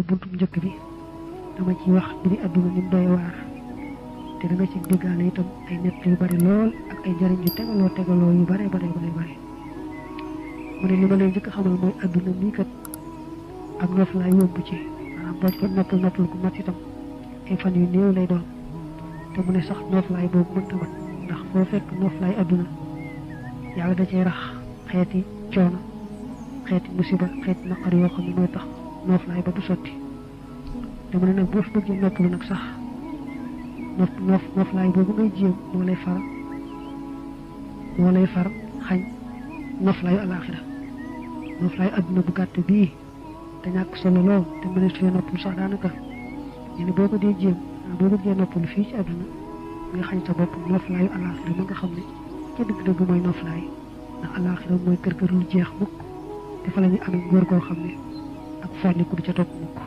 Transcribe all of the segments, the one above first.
buntu njëkk bi dama ci wax mbiri àdduna ni doy waar te da nga ci déggaale itam ay nett yu bari lool ak ay njariñ yu tegaloo yu bare mu ne li ma leen njëkk xamal mooy àdduna nii kat ak noflaay yóbbu ci maanaam boo ci ko noppal gu mat itam ay fan yu néew lay doon te mu ne sax noflaay boobu mënta mat ndax foo fekk noflaay àdduna yàlla da cay rax xeeti coono xeeti musiba xeeti naqar yoo xam ne mooy tax noflaay ba du sotti te mu ne nag boo fi bëggee noppalu nag sax noflaay boobu ngay jéem moo lay far xañ noflaayu alaaxira noflaayu àdduna bu gàtt bii te ñàkk solo lool te mënees fee noppalu sax daanaka ñu boo ko dee jéem boo bëggee noppalu fii ci àdduna nga xañ sa bopp noflaayu alaaxira ma nga xam ne ca dëgg-dëgg mooy noflaay ndax alaaxira mooy kër lu jeex mukk te fa la ñu amee góor goo xam ne ak fonniku du ca topp mukk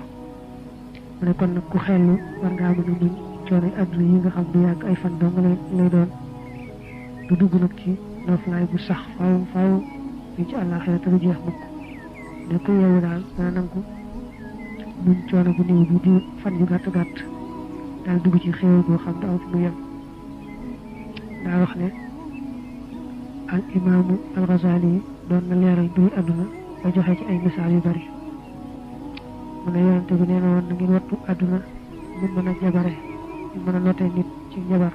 mu ne kon nag ku xellu war ngaa mën a muñ coono àdduna yi nga xam du yàgg ay fan dong lay doon du dugg nag ci noflaay bu sax faaw fii ci àllaaxira te du jeex mukk ne ku yeewu daal dana nangu muñ coono bu néew bi di fan yu gàtt daal dugg ci xéewal boo xam ne aw fi mu yem daa wax ne al imaamu al Ghazali doon na leeral mbiri àdduna ba joxe ci ay misaal yu bari mu ne yonente bi nee na woon na ngeen wattu àdduna ñu mën a jabare ñu mën a notee nit ci njabar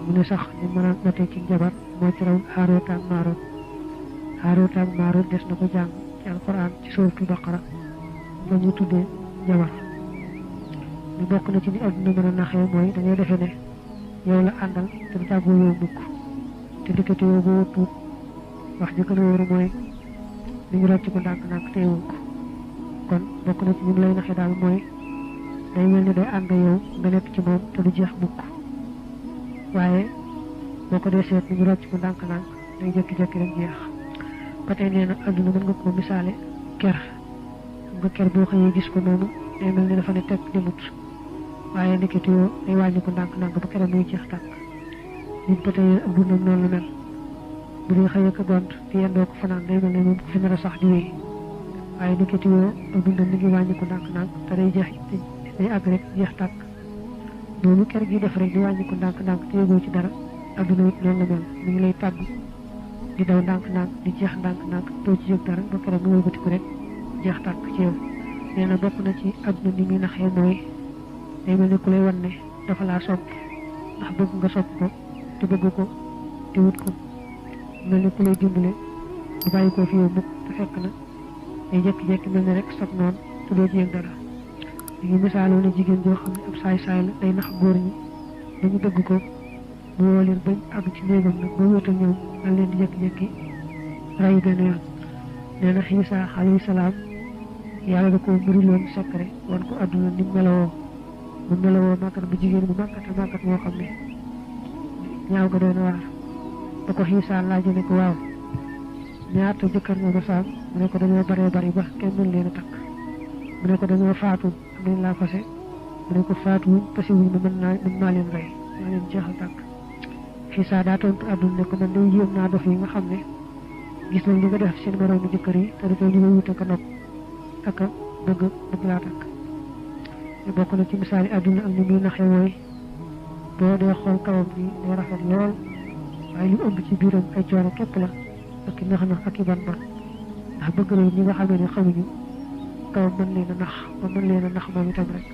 mu ne sax ñu mën a notee ci njabar moo ci raw Haaroot ak Maaroot des na ko jàng ci alquran ci suuratu Baqara la ñu tuddee njabar ñu bokk na ci ni àdduna mën a naxee mooy dañoo defe ne yow la àndal te du tàggoo yow mukk te dikkati yow boo tuut wax ji gën a wóoru mooy li ñu rocc ko ndànk teewul ko kon bokk na ci ñu lay naxee daal mooy day mel ni day ànd yow nga nekk ci moom te du jeex mukk waaye boo ko dee seet ni ñu rocc ko ndànk day jékki-jékki rek jeex ba tey nee na àdduna mën nga ko misaale ker xam nga ker boo xëyee gis ko noonu day mel ni dafa ne teg demut waaye ndeketi yoo day wàññi ko ndànk ba keroog muy jeex tàkk nit ba tey ak dundam noonu la mel bu dee xëyee ko gont fi yendoo ko fanaan day mel ne moom ko fi nar a sax di wéy waaye ndeketi yoo ak dundam mi ngi wàññi ko ndànk te day jeex day àgg rek jeex tàkk loolu ker gi def rek di wàññi ko ndànk te yëgoo ci dara adduna it noonu la mel mi ngi lay tàgg di daw ndànk di jeex ndànk doo ci yëg dara ba keroog mu wëlbatiku rek jeex tàkk ci yow nee na bokk na ci adduna ni muy naxee mooy day mel ni ku lay wan ne dafa laa sopp ndax bëgg nga sopp ko te bëgg ko te wut ko mel ni ku lay dimbale du bàyyi ko fi yow mukk te fekk na day jékki-jékki mel ne rek sopp noonu te doo ci yëg dara li ngi misaaloo ne jigéen joo xam ne ab saay-saay la day nax góor ñi dañu bëgg ko mu woo leen bañ àgg ci néegam nag ba wéetal ñoom dal leen di jékki-jékki rayu benn yoon nee na Xiisa alayhi salaam yàlla da ko muriloon secret wan ko àdduna ni mu melowoo màggat bu jigéen bu màggat moo xam ne ñaaw ga doy na waar da ko Xiisa laaje ne ko waaw ñaata jëkkër nga ma saam mu ne ko dañoo bari ba kenn mën leen a takk mu ne ko dañoo faatu am nañ laa fase mu ne ko faatu pasi wuñ ma mën naa leen rey maa leen jeexal tàkk Xiisa daa tontu àdduna ne ko man day yéem naa dof yi nga xam ne gis nañ li nga def seen moroomu jëkkër yi te dafay li nga wut ak a nopp ak a bëgg laa takk te bokk na ci misaali àdduna ak ni muy naxee mooy boo dee xool kawam bi day rafet lool waaye li ëmb ci biiram ay coono képp la ak i nax ak i ban ndax bëgg na ñi nga xamee ne xamuñu kawam mën leen a nax moom itam rek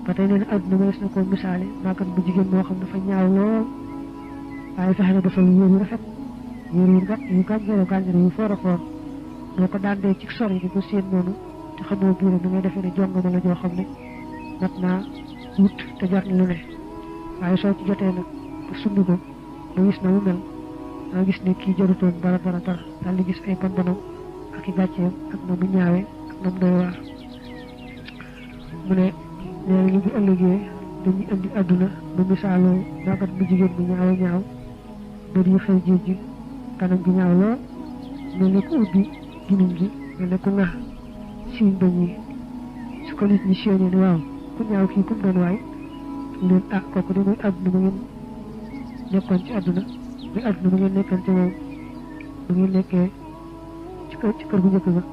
ba tey nee na àdduna mënees na ko misaali màggat bu jigéen moo xam dafa ñaaw lool waaye fexe na ba sol yére yu rafet yére yu gànjaro yu foor a foor doo ko daan dee ci sori di ko séen noonu te xamoo biiram da ngay defee ne jongama la joo xam ne mat naa wut te jar na lu ne waaye soo ci jotee nag ba sumbi ko ba gis na mu mel da gis ne kii jarutoon dara daal di gis ay bonbonam ak i gàcceem ak na mu ñaawee ak na mu doy waar mu ne nee ñu bu ëllëgee dañuy indi àdduna ba misaaloo màggat bu jigéen bi ñaaw ba di xëy jéeg ji kanam gi ñaaw lool mel ne ku ubbi gimiñ gi mel ne ku ŋax siiñ bañ yi su ko nit ñi séenee ne waaw ku ñaaw kii kum doon waay leen kooku de mooy àdduna ba ngeen nekkoon ci àdduna muy àdduna ba ngeen nekkante moom ba ngeen nekkee ci kër gu njëkk ga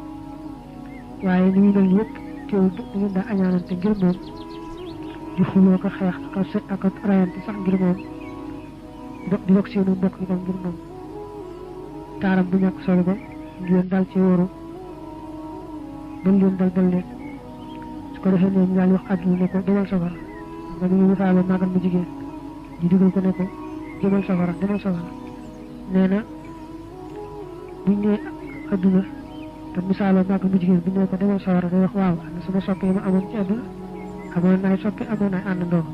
waaye li ñu mel yëpp teewul da ngeen daa añaanante ngir moom di xuloo ko xeex ak rayante sax ngir moom di dog seenu mbokk itam ngir moom taaram bu ñàkk solo ba ngeen dal ci wóoru bañ leen dal leen su ko defee ne ñu daal wax àdduna ne ko demal safara nga ñu misaale magal mu jigéen ñu digal ko ne ko demal safara nee na buñ ne àdduna te misaale magal mu jigéen buñ ne ko demal safara day wax waaw ana sama soppe ma amoon ci àdduna amoon naay soppe amoon naay àndandoo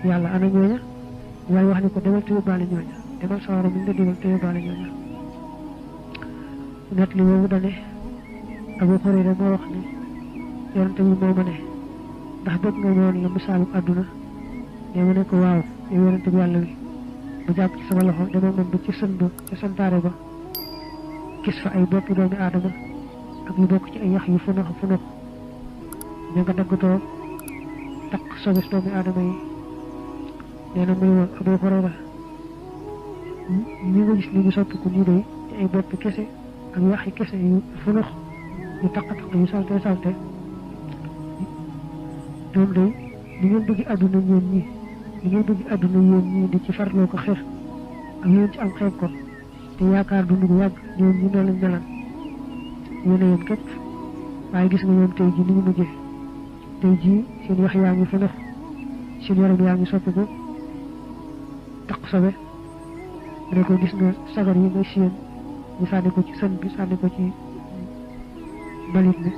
yàlla ana ñooña waaye wax ni ko demal te yóbbaale ñooña demal safara mu nga digal te yóbbaale ñooña net li boobu dane Abu Hurayra moo wax ne yonente bi moo ma ne ndax bëgg nga woon la misaalu àdduna ne ma ne ko waaw yow yonente bi yàlla wi bu jàpp ci sama loxo dama mën ba ci sën ba ca santaare ba gis fa ay boppi doomi aadama ak yu bokk ci ay yax yu funax ña nga daggatoo takk sobis doomi aadama yi nee na muy woon Abu Hurayra ñi nga gis ni ñu soppiku nii day ci ay boppi kese ak yax yi kese yu funax yu takk yu salte ñoom day li ngeen bëgg àdduna ñeen ñi li ngeen bëgg àdduna yéen ñii di ci farloo ko xeex ak yéen ci am xeeb ko te yaakaar dund gu yàgg ñoom ñi noonu lañ melan yéen a yem képp waaye gis nga ñoom tey ji ni ñu mujjee tey jii seen wax yaa ngi fënax seen yaram yaa ngi soppiku takk sobe mu ne ko gis nga sagar yi nga seen ñu sànni ko ci sën bi sànni ko ci mbalit mi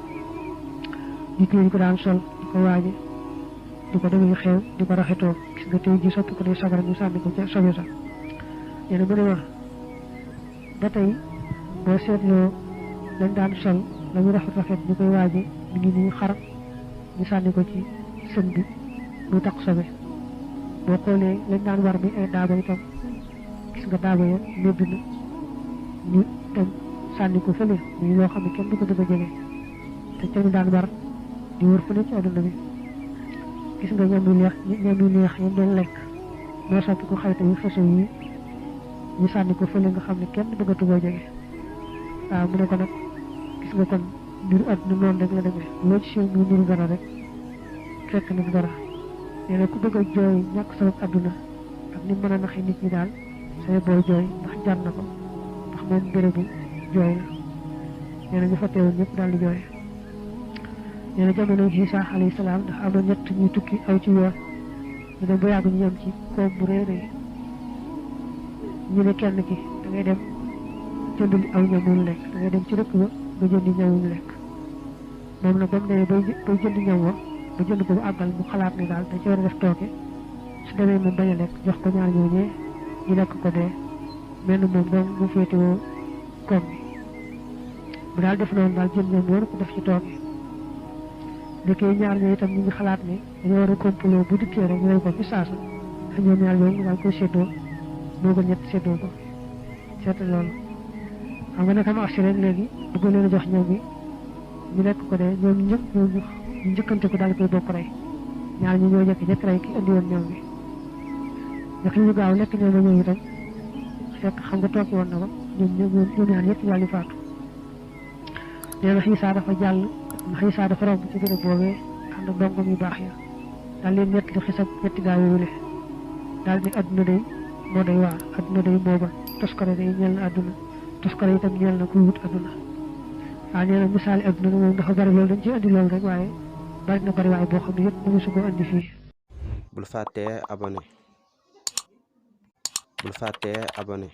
nit ñi ko daan sol di ko waaje di ko demee xew di ko rafetoo gis nga tey ji soppi ko day sagar ñu sànni ko ca sobe sax yéen a mën a wax ba tey boo seetloo lañ daan sol la ñu rafet ñu koy waaje mi ngi nii xar ñu sànni ko ci sën bi muy takk sobe boo xoolee lañ daan war bi ay daaba itam gis nga daaba ya médd na ñu dem sànni ko fële muy loo xam ne kenn du ko bëgg a jege te ca ñu daan war di wër fu ne ci àdduna bi gis nga ñam yu neex yam doon lekk moo soppi ko xayta yu façon yi ñu sànni ko fële nga xam ne kenn bëggatu koo jege waaw mu ne ko nag gis nga kon mbiru àdduna noonu rek la demee loo ci seen mbiru dara rek fekk na dara nee na ku bëgg a jooy ñàkk sabab àdduna ak ni mën a naxee nit ñi daal say booy jooy ndax jar na ko ndax moom bérébu jooy la nee na ñu fa teewoon ñëpp daal di jooy nee na jamono Isa alayhi salaam ndax am na ñett ñuy tukki aw ci yoon ñu dem ba yàgg ñu yem ci koom bu rëy rëy ñu ne kenn ki da ngay dem jënd aw ñamul lekk da ngay dem ci dëkk ba nga jëndi ñawuñ lekk moom nag ba mu demee bay jënd ñaw wa ba jënd ko bu àggal mu xalaat ni daal da ci war a def tooke su demee moom bañ a lekk jox ko ñaar ñooñee ñu lekk ko dee mel moom doom mu féetewoo koom bi mu daal def noonu daal jël ñoom war ko def ci tooke nekkee ñaar ñooy itam ñu ngi xalaat ne dañoo war a complot bu dikkee rek ñu lay ko fi saasa ak ñoom ñaar yooyu ñu daal koy séddoo moo gën ñett séddoo ko seeta loolu xam nga naka ma agsi rek léegi bëgg leen a jox ñoom bi ñu lekk ko de ñoom ñëpp ñu njëkkante ko daal koy bokk rey ñaar ñi ñoo jekk rey ki indi woon ñoom bi ndax li ñu gaaw lekk ñoom la ñëw itam fekk xam nga tooki woon na ko ñoom ñaar ñëpp daal di faatu nee na Xiisa dafa jàll Xiisa dafa romb ci béréb boobee ànd ak dongom yu baax ya daal leen ñett li xisab ñetti gaa yooyu le daal ni adduna day moo day waar adduna day moo ba toskare day ñeel na adduna toskare itam ñeel na kuy wut adduna waaw nee na misaali adduna moom dafa bari loolu dañ ci andi loolu rek waaye bari na bari waaye boo xam ne yëpp mënu su ko andi fii bul fàttee abonné bul fàttee abonné